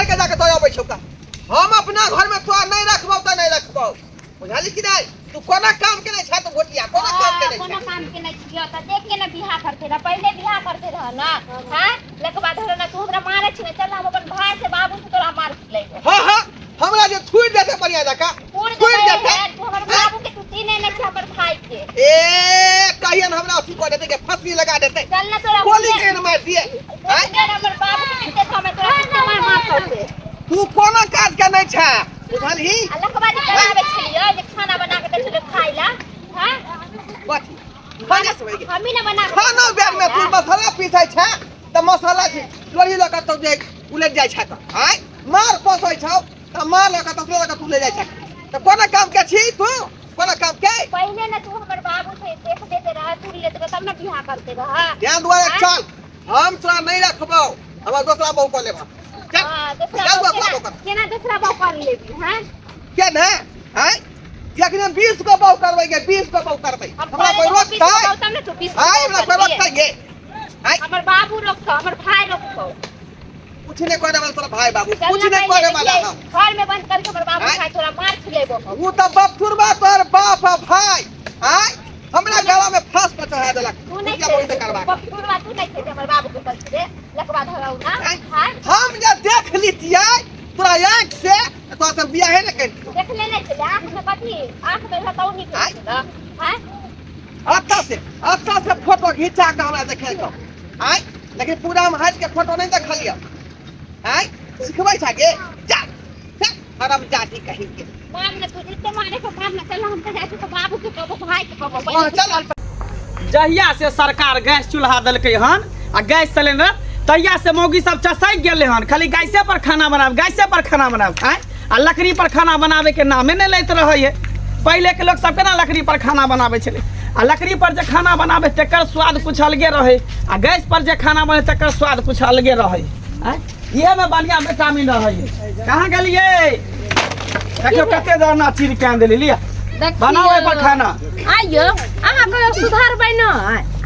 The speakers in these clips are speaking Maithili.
नैहर के जाके दऽ अबै छौ का। हम अपना घर में तोरा नहीं रखबौ तऽ नहीं रखबौ, बुझली कि नहीं? तू कोना काम के नहीं छा तू घोटिया, कोना काम के नहीं कोनो छा? काम के नहीं छियो त देख के ना बियाह करते रह, पहले बियाह करते रह ना। हां, लकवा धरो ना, तू हमरा मारे छी ना, चल हम अपन भाई से बाबू से तोरा मार खिलेबो। हाँ हाँ, हमरा जे थुइर देते बढ़िया जका पूर थुइर देबै देते। है, तू हमर बाबू के तू चिन्हे नहीं छी, हमर भाई के। ए कहियन हमरा अथी कऽ देते के फांसी लगा देते, चल ना तोरा गोली के मार दिए। आँय? हमर बाबू के मिलते तो हमें तोरा कितना मार मार करते। तू कोनो काज के नहीं छा, बुझलही? आ लकवा जे कराबै छलियै जे खाना बना के दै छलियै खाइ ला, हां? कथी खाना से होई? हमही ना बना के खाना बेर में तू मसाला पीसै छा तऽ मसाला छै लोरी लऽ कऽ तऽ जे उलटि जाइ छा तऽ आँय मार पसै छौ तऽ मार लऽ कऽ तसले लऽ कऽ तू ले जाइ छा तऽ कोना काम के छी तू, कोना काम के? पहिले ना तू हमर बाबू से देख देते रह, तू लेते रह तब ना बियाह करते रह। तें दुआरे आँय? चल, हम तोरा नहीं रखबौ, हमर दोसरा बहू कऽ लेबह। चल। हाँ, दोसरा चल बहू दोसरा केना बहू कर। केना दोसरा बहू कर लेबी? हाँ, के ने आँय जखने 20 गो बहू करबै गे, 20 गो बहू करबै, हम हमरा करे कोई देबो 20 गो रोकतै? बहू तब ना तू 20 गो आँय बहू हमरा कोई करबिहे। रोकतै गे? आँय हमर बाबू रोकतौ, हमर भाई रोकतौ। कुछ नहीं करे वाला तोरा भाई बाबू, चल कुछ ना नहीं पहिले करे वाला। देखिए, हम घर में बंद करके हमर बाबू आँय? भाई तोरा मार खिलेबो हम। उ तऽ बफुरबा तोहर बाप आ भाई आँय हमरा गला में फांस पर चढ़ा देलक। तू नहीं कुटिया बड़ी से करबा के। बफुरबा तू नहीं खेते हमर बाबू के पैसे दे, लकवा धराउ ना। आँय? हाँ? हम जे देख लितियै तोरा आँखि से तऽ तोरा से बियाहे नहि करितियौ। देख ले नहीं छलै आँख में कथी, आँख में रहतौ नहीं आँय? छलै। हाँ? अच्छा से फोटो घिचा के हमरा देखेलकौ आँय, लेकिन पूरा हम हटि के फोटो नहि देखलियौ। आँय सिखबै छा गे? जा जा हराम जाति कहीं के। मार ना तू जितने मारे को मार ना, चल हम तो जाके तो बाबू के कहबो, भाई के कहबो। हाँ, चल। जहिया से सरकार गैस चूल्हा देलकै हन आ गैस सिलेंडर, तहिया से मौगी सब चसकि गेलै हन, खाली गैसे पर खाना बनाब, गैसे पर खाना बनाब। आँय, आ लकड़ी पर खाना बनाबे के नामे नहि लैत रहै है। पहिले के लोक सब केना लकड़ी पर खाना बनाबै छलै, आ लकड़ी पर जे खाना बनाबै तकर स्वाद कुछ अलगे रहै, आ गैस पर जे खाना बने तकर स्वाद कुछ अलगे रहै। आँय, इहे में बढ़िया विटामिन रहै है। कहाँ गेलियै? देखियौ कते दाना चीर के आनि देली, लिअ बनाओ एहि पर खाना। आइयो अहाँ कहियो सुधारबै न?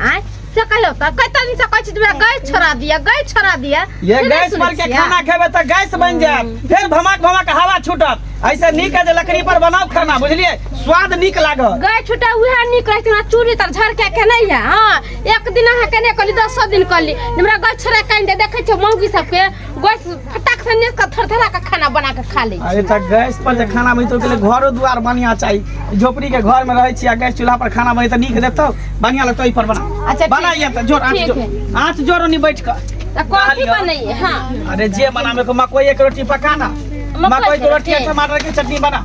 आँय से कहियो तऽ कते दिन से कहै छी जे हमरा गैस छोड़ा दिअ, गैस छोड़ा दिअ। ये से नहि गैस सुनै पर के छियै? खाना खेबै तऽ गैस बनि जायत, फेर भमाक भमाक हवा छूटत। ऐसे नीक है जे लकड़ी पर बनाओ खाना, बुझलियै, स्वाद नीक लागत। गैस छूटे उएह नीक रहै छै, चूड़ी तर झरके के नहि है। हाँ, एक दिन अहाँ केने कहली, दसो दिन कहली हमरा गैस छोड़ा के आनि दे। देखै छियै मौगी सबके गैस फटाक से नेस के थरथरा के खाना बना के खा लै। अरे तऽ गैस पर जे खाना बनतौ ओहिके लेल घरो दुआर बढ़िया चाही। झोपड़ी के घर में रहै छी आ गैस चूल्हा पर खाना बने तऽ नीक देतौ, बढ़िया लगतौ। एहि पर बना। अच्छा, ठीक। बनाइए तऽ जोर आँच ठीक जोर है। आँच जोर ओनी बैठ कऽ। तऽ कथी बनैये? हाँ, अरे जे बनाबे को, मकई के रोटी पका ना। मकई मकई के रोटी आ रोटी? टमाटर के चटनी बना।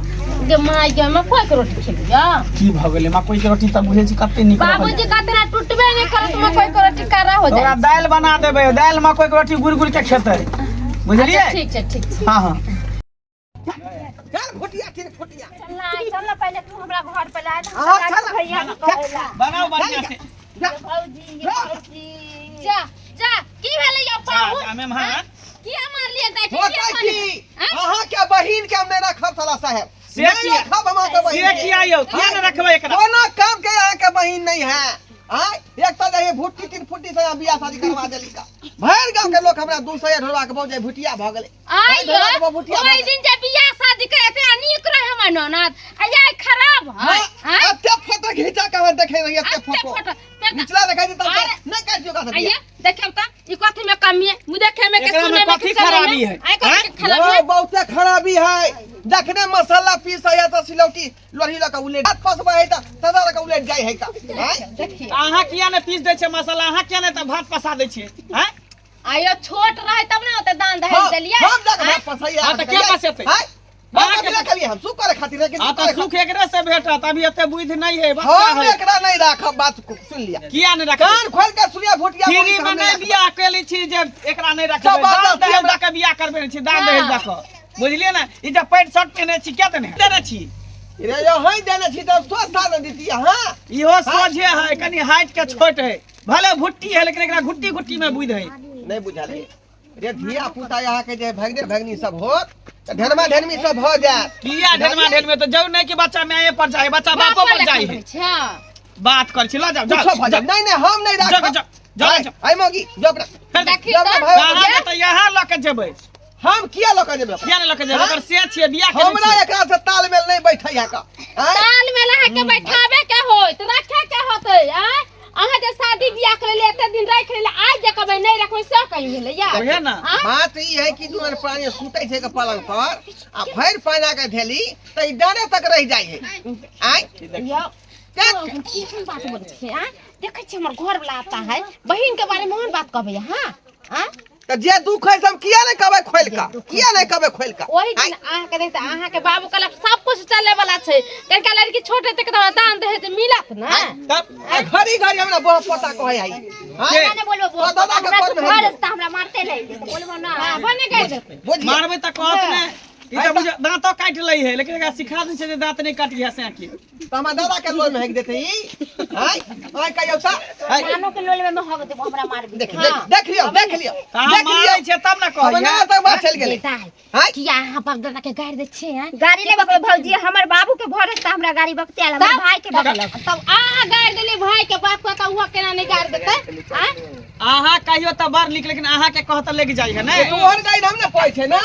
गे माय गे, मकई के रोटी खेलियै? की भऽ गेलै? मकई के रोटी तऽ बुझै छी कते नीक रहै। बाबूजी कतना टूटबे नहि करत मकई के रोटी, कड़ा हो ओकरा जाइ। दालि बना देबै, दालि मकई के रोटी गुड़ गुड़ के खेतै, बुझलियै? अच्छा, ठीक छै, ठीक छै। हाँ हाँ। चल घोटिया तीन फुटिया। चल ना, चल ना, पहले तू हमरा घर पे ला। हाँ, चल। भैया के कहेला। बनाओ बढ़िया से। जा। भौजी, ये जा। भौजी। जा जा, की भेलै यौ पाहुन? जा, मेहमान। किया मारलियै दाइ के? होतै किया की? मारलियै? अहाँ के बहिन के हम नहि रखब साला साहेब। से नहीं किया? रखब हम अहाँके बहिन से के। किया यौ? किया नहि रखबै एकरा? कोनो काम के अहाँके बहिन नहीं है। आँय, एक तऽ जे भुट्टी तीन फुट्टी से अहाँ बियाह शादी करवा देली का भरि गाँव के लोग हमरा 200 ढोलवा के बहुत भुटिया भऽ गेलै। आइ ढोलवा के बहुत भुटिया भऽ ओहि गेलै। दिन जे बियाह शादी करे ते नीक रहे हमर ननद, आ आइ खराब है। हाँ, आँय? एते फोटो घिचा के अहाँ देखे रहियै, एते एते फोटो। फोटो। निचला देखै छी तब अरे। नहि काटियो का। आइए देखब त ई कथी में कमी है, मुँह देखे में के एकरा में सुने में कथी के चले में? खराबी है? आइ कथी के खराबी है? बहुते खराबी है। जखने मसाला पीसै है तऽ सिलौटी लोढ़ी लऽ कऽ उलेट, हाथ पसबै है तऽ सदा लऽ कऽ उलेट जाइ है का। आँय? देखिए। अहाँ किया नहि पीस दै छियै मसाला? अहाँ किया नहि तऽ भात पसा दै छियै? आँय? आइयो छोट रहे तब ना ओते दान दहेज हाँ, देलियै। हम जाके भात पसैया। हाँ, तऽ के पसेतै? आँय? अहाँ हम के कथी करियै? हम सुख करे खातिर रे कि हाँ सुख तऽ करे सुख एकरे से भेटत, अभी एते बुद्धि नहीं है, बच्चा हम है। एकरा नहीं राखब, बात सुन लिया। किया नहीं रखब? कान खोल के सुनिया भुटिया फ्री बोली में हम नहीं राखब। बियाह केली छी जे एकरा नहीं रखबै। जबरदस्ती दान दहेज हमरा दऽ के बियाह करबे छी, दान दहेज दऽ के, बुझलियै ने? ई जे पैंट शर्ट पहिने छी के देने देने छी? रे यो हई देने छी तऽ सौ साल दितियै। हाँ, इहो सोझे है, कनी हाइट के छोट है, भले भुट्टी है लेकिन एकरा घुट्टी घुट्टी में बुद्धि है। नहीं बुझल है रे धिया पुता यहाँ के जे भगने भगनी सब होत तऽ ढेरमा ढेरमी सब हो जायत। किया ढेरमा ढेरमे? तऽ जौ नहीं कि बच्चा माये पर जाए, बच्चा बापो पर जाए है। बात कर छी, ल जाओ कुछो जाओ भऽ जायत। नहीं नहीं, हम नहीं जाओ राखब। जाओ जाओ जाओ। आइ मौगी जो अपना फेर देखी जो अपना तऽ। भाई कहाँ तऽ यहाँ लऽ के जेबै? हम किया लऽ कऽ जेबै किया नहि लऽ के जेबै? ओकर से छियै, बियाह केने हमरा छियै। एकरा से तालमेल नहि बैठै है का आँय? ताल में अहाँ के बैठाबे के होत रखे के होते आय अहाँ जे शादी बियाह करे ले एते दिन राख ले आज जे कहबै नहीं रखबै से कहीं भेलै या उहे ना। आँय? बात ई है कि दुनू प्राणी सुतै छै के पलंग पर आ भरि पाना के धेली तऽ ई डाँरे तक रहि जाइ है आँय यौ देख, केहन बात बोलै छियै आँय देखै छियै हमर घर वाला आता है बहिन के बारे में ओहन बात कहबै अहाँ आँय तऽ जे दुख है से हम किया नहि कहबै खोलि कऽ किया नहि कहबै खोलि कऽ ओही दिन अहाँके देखते अहाँके बाबू कहलक सब कुछ चले वाला छै कनिका लड़की छोट हेतै तऽ दान दहेज मिलत ने तब आ घड़ी घड़ी हमरा बह पोता कहै है हाँ? हमरा नहि बोलबो तो दादा के हमरा कोर तू में घर है। तऽ हमरा मारते रहि तऽ बोलबो ना हाँ, बने गए बुझिए मारबै तऽ कहत ने ई तऽ बुझ दाँतो काटि लै है लेकिन एकरा सिखा दै छै जे दाँत नहि काटिहे से आँखि तऽ हमरा दादा के लोल में हेक देते ई आय आय कहियो ता आय नानो के लोल में हग देबो हमरा मारबी देख देख देख लियो देख लियो तऽ अहाँ देख मारै लियो छियै तब ने हम कहैया ना तक बात चल गेलै बेटा है आय किया अहाँ बाप दादा के गारि दै छियै आँय? गाड़ी ले बकबै भौजी हमर बाबू के भरस तऽ हमरा गाड़ी बकते आयल हमर भाई के बकलक तब अहाँ गारि देलियै भाई के बाप के तऽ ओहो केना नहि गारि देतै आँय? अहाँ कहियो तऽ बड़ नीक लेकिन अहाँ के कहत लागि जाइ है ने तू और गाड़ी हम ने पाइ छै ना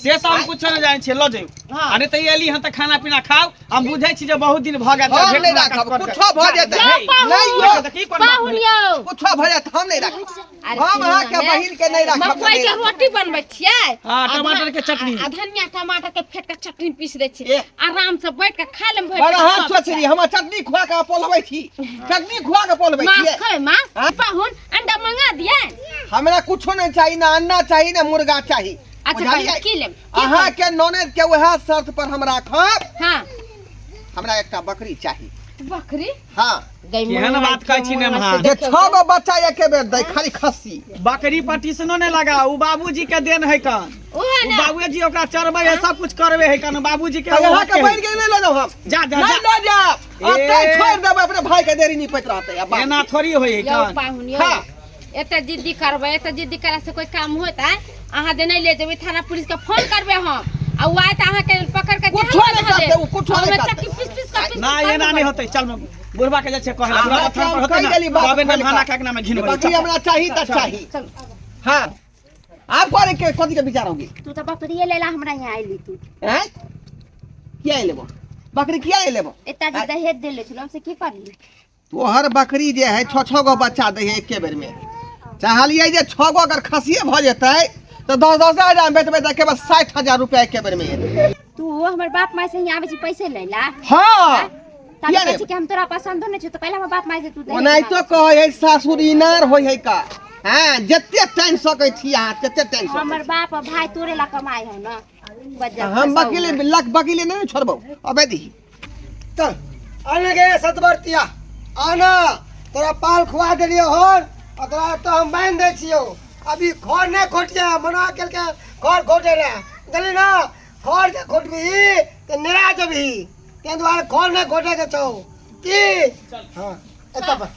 से सब हम कुछो नहि जानै छियै लऽ जाइयो अरे तऽ एली हन तऽ खाना पीना खाउ हम बुझै छी जे बहुत दिन भऽ गेल हम भेंट नहि मुलाकात राखब करके। कुछो भऽ जेतै जाउ पाहुन। नहि यौ देखी कोन बात पाहुन भेलै। यौ कुछो भऽ जायत हम नहि राखब अरे हम अहाँके सुनू ने, बहिन के नहि राखब मकई के रोटी बनबै छियै हाँ, आ टमाटर के चटनी। आ धनिया टमाटर के फेट के चटनी पीस दै छियै ए। आराम से बैठ के खा लेम भरि बड़ा पेट हाथ सब। सोच रही हम चटनी खुआ के पोलबै छी चटनी खुआ के पोलबै मांस छियै खेबै मांस हाँ? पाहुन अंडा मंगा दियै हमरा कुछो नहि चाही ना अंडा चाही ना मुर्गा चाही अच्छा बुझलियै? कहियौ, की लेब की अहाँ के ननद के वएह शर्त पर हम राखब हाँ हमरा एकटा बकरी चाही बकरी हाँ गई केहन मोन बात कहै छी मोन नेमहा? से जे देखियौ 6 गो बच्चा एके बेर दै खाली खस्सी बकरी पर टीसनो नहि लगा उ बाबूजी के देन है कन ओहे उ ने बाबूजी ओकरा चरबै है सब कुछ करबै है कन बाबूजी के तऽ ओ अहाँ के हक है। बनि गेल नहि लऽ जाउ हम जा जा नहि जा लऽ जायब ओतै ए। छोड़ि देबै अपने भाई के देरी नहीं पैत रहतै अब एना थोड़ी होइ है यौ कन पाहुन यौ हाँ। एते जिद्दी करबै एते जिद्दी करै से कोई काम होत है अहाँ जे नहि ले जेबै थाना पुलिस के फोन करबै हम आ उ आयत अहाँके पकड़ के कुछो नहि करतै, उ कुछो नहि करतै। चक्की पीस पीस के पीस ना एना नहीं होतै चल बुढ़बा के जाइ छै कहै ला बुढ़बा अहाँके थान पर हम होतै कहि ना देली बात कहबै खोलि ना भाना कऽ। खाके ना में घिनबै बकरी हमरा चाही तऽ चाही चल हाँ आप करे के कथी के विचार होगी तू तऽ बकरिए लेला हमरा यहाँ आइली तू हैं किया लेबो बकरी किया लेबो एता जे दहेज देले छलहुँ हमसे की करली तोहर बकरी जे है छः छः गो बच्चा दै है एके बेर में चाहलियै जे छः गो अगर खसिए भऽ जेतै तऽ दस दस हजार में बेचबै तऽ एके बेर 60,000 रुपया एके बेर में एतै। तू हमर बाप माय से यहाँ आबै छी पैसे लै ला हाँ ताबे किया कहै रे? छी कि हम तोरा पसन्दो नहि छौ तऽ पहिले हमर बाप माय से तू दहेज ओनाहितो मांगै कहै है सासुर इनार होइ है का हाँ जते टाइम सकै छी अहाँ तते टाइम छी। सकै हमर बाप और भाई तोरे ला कमाइ हौ ना छी। हम बकीले लक बकीले नहि ने छोड़बौ अबे दही चल आने गे सतबरतिया आना तोरा पाल खुआ देलियो हन आ तोरा तो हम बांधि दै छियौ अभी खर नहि खोटिया मना केलकै खर खोटे रहे गेली ना खर जे खोटबिही तऽ नेरा जेबही ताहि दुआरे खर नहि खोटेके छौ की हँ एतऽ पर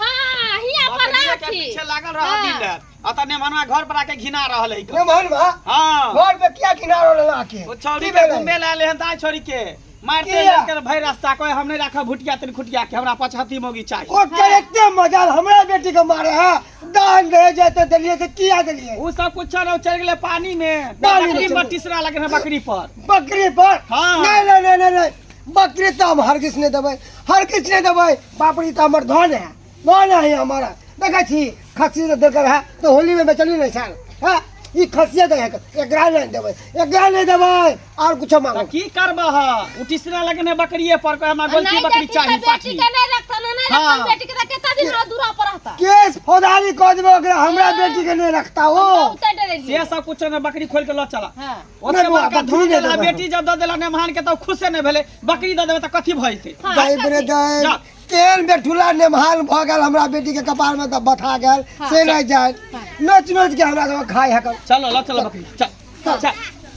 हाँ हियां पर बकरिया के राखी पीछे लागल रह दिन रात अतः नेमनवा घर पर आके घिना रहल है ने मोहन भा हाँ घर पे किया किनारो लेला आके ओ छौड़ी की के भेलै? घूमे ला ले हन ताई छोड़ी के मारते किया? लेकर भई रास्ता कोई हम नहीं राखब भुटिया तन खुटिया के हमरा पछहती मोगी चाहिए ओकर एते मजाल हमरा बेटी के मारे है दान दे जाते देलिए से किया देलिए उ सब कुछ न चल गेले पानी में पानी में बकरी चलि पर तीसरा लगे है बकरी पर बकरी पर हाँ। नहीं नहीं नहीं नहीं नहीं बकरी तो हम हरगिज नहीं देबै हरगिज नहीं देबै बापरी तो हमर धन है धन है हमारा देखै छी खस्सी तो देकर है तो होली में बेचली नहीं छल है ई खसिया दे है एकरा नहीं देबै एकरा नहीं देबै और कुछो तो मांगो की करबह उ तीसरा लगे है बकरिए पर कोई हमरा गोलकी नहीं बकरी बेटी चाहिए के बेटी पाठी के नहीं रखता ना नहीं हाँ। रखता बेटी के तो कितना दिन रह दूरा पर रहता केस फौजदारी कह देबै ओकरा हमरा बेटी के नहीं रखता वो बहुते डरेली से सब कुछ न बकरी खोल के ल चला हाँ ओते नहीं बुआ, बड़का बकरी धन नहीं देला देबै। बेटी जब दऽ देला नेमहान के तऽ खुशे नहि भेलै बकरी दऽ देबै तऽ कथी भऽ जेतै हाँ, दाइ बरे दाइ जा। तेल में ठुला नेमहाल भऽ गेल हमरा बेटी के कपार में तऽ बथा गेल से नहीं जाए नोच नोच के हमरा सब खाय है चलो ल चलो बकरी चल चल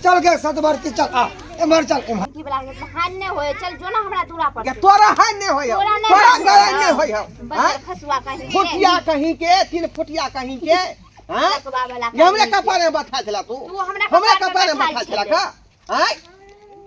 चल के सतबरती चल आ। एम्हर चल एम्हर की वाला के हान नहि होय चल जो ना हमरा दूरा पर के तोरा है नहीं होय तोरा नहि तोरा होय। गला नहीं होय बस खसुआ कहीं फुटिया कहीं के तीन फुटिया कहीं के हैं बकवा वाला ये हमरे कपारे में बैठा छला तू तू हमरा हमरे कपार कपारे में में बैठा बैठा छला का हैं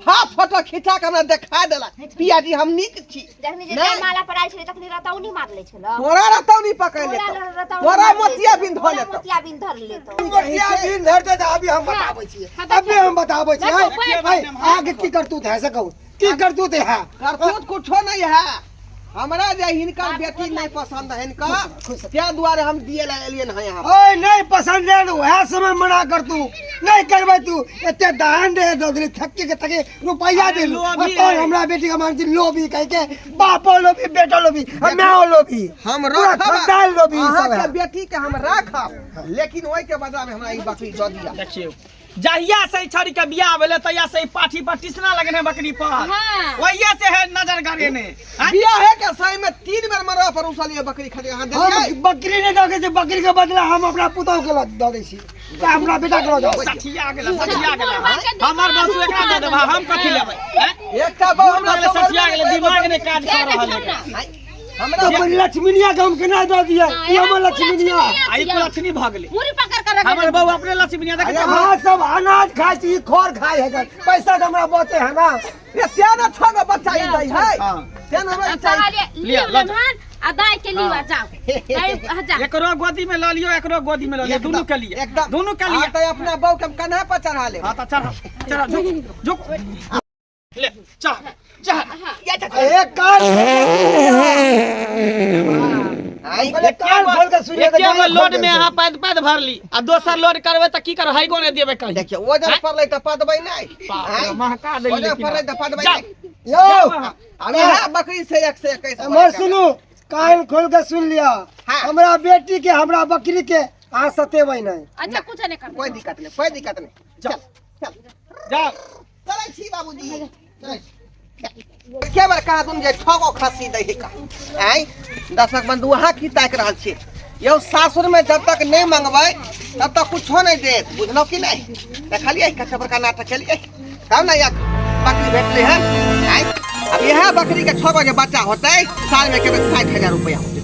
हाथ फोटो खिंचा के हमरा देखा देलक पिया जी हम नीक छी जखनी जे नहि। जयमाला पर आयल छलै तखनी रतौनी मारले छलो तोरा रतौनी पकड़ तोरा लेतौ रतौनी तोरा मारले मोतिया छलौ, बिन धो तोरा लेतौ मोतिया बिन धर लेतौ मोतिया बिन धरते तऽ अभी हम बताबै छियै हाँ, देखियौ। अभी हम बताबै छियै देखियौ, आइ, आगे की करतूत है से कहू की करतूत है करतूत कुछो नहीं है हमरा जे हिनकर बेटी नहीं पसंद है हिनका खुश। त्या दुआरे हम दिए ला एलियन है यहाँ पर। ओए नहीं पसंद है तो वएह समय मना कर तू नहीं करबै तू एते दान दे दो दिली थक्की के थक्की रुपैया अरे देलू लोभी और तोर है। हमरा बेटी के मान छी लोभी कह के बापो लोभी बेटो लोभी आ माओ लोभी हम पूरा राखब खानदान लोभी सब अहाँ है के बेटी के हम राखब लेकिन ओहि के बदला में हमरा ई बकरी दऽ दिया देखियौ जहिया से ई छड़ी के बियाह भेलै तहिया से ई पाठी पर टिसना लगने बकरी पर हाँ। ओहिया से है नजर गड़ेने आँय? बियाहे के समय में 3 बेर मरवा पर उसलिए बकरी खातिर अहाँ देलियै हम बकरी नहीं दऽ छी बकरी के बदला हम अपना पुतहु के दऽ दै छी तऽ अपना बेटा के लऽ जाउ सठिया गेला सठिया गेला हमर बाबू एकरा दऽ देबा हम कथी लेबै आँय? एकटा बहू हमरा हमरा सठिया गेलै दिमाग नहि काज कऽ रहल है हमरा तऽ लक्ष्मीनिया के हम केना दऽ दियै ई हमर लक्ष्मीनिया आ ई कुलक्षणी भऽ गेलै मुड़ी पकड़ कर रख हमर बहू अपने लक्ष्मीनिया देखै अरे अहाँ सब अनाज खाइ छी खर खाइ है पैसा तऽ हमरा बचे है ना ये तें ने छह गो बच्चा ई दै है हाँ। तें ने हमरा ई चाही कहलिए लिअ, लिअ लऽ जाउ। मेहमान आ दाई के लिअ जाओ दाई हाँ, जा एकरो गोदी में लऽ लियौ एकरो गोदी में लऽ लियौ दुनू के लिए एकदम दुनू के लिए हाँ, तऽ अपना बहू के हम कन्हा पर चढ़ा लेब हाँ तऽ चढ़ा चढ़ा झुक झुक ले चढ़ चढ़ एक कान आई पहिले कान खोल के सुनिए तऽ एके गो गाय लोड खोल में अहाँ पैद पैद भरली आ दोसर लोड करबै तऽ की करबै हैगो नहि देबै कहीं देखियौ वजन पड़लै तऽ पदबै नहि बाप रे, महका देली वजन लेकिन पड़लै तऽ पदबै जा। नहि यौ अब इएह बकरी से 121 हमर सुनू कान खोल के सुन लिअ हाँ। हमरा बेटी के हमरा बकरी के अहाँ सतेबै नहि अच्छा कुछ नहीं करबै कोई दिक्कत नहीं कोई दिक्कत नहीं चल चल जाओ चलै छी बाबूजी चलै छी के बेर कहा तुम जे छगो खस्सी दै है का आँय दर्शक बंधु अहाँ की ताकि रहल छी यौ सासुर में जब तक नहीं मंगबै तब तक कुछो नहीं देत बुझलहुँ कि नहीं देखलियै कते बड़का नाटक केलियै तब ने एक बकरी भेटलै हन आँय अब इएह बकरी के 6 गो जे बच्चा होतै साल में केवल 60,000 रुपया होतै।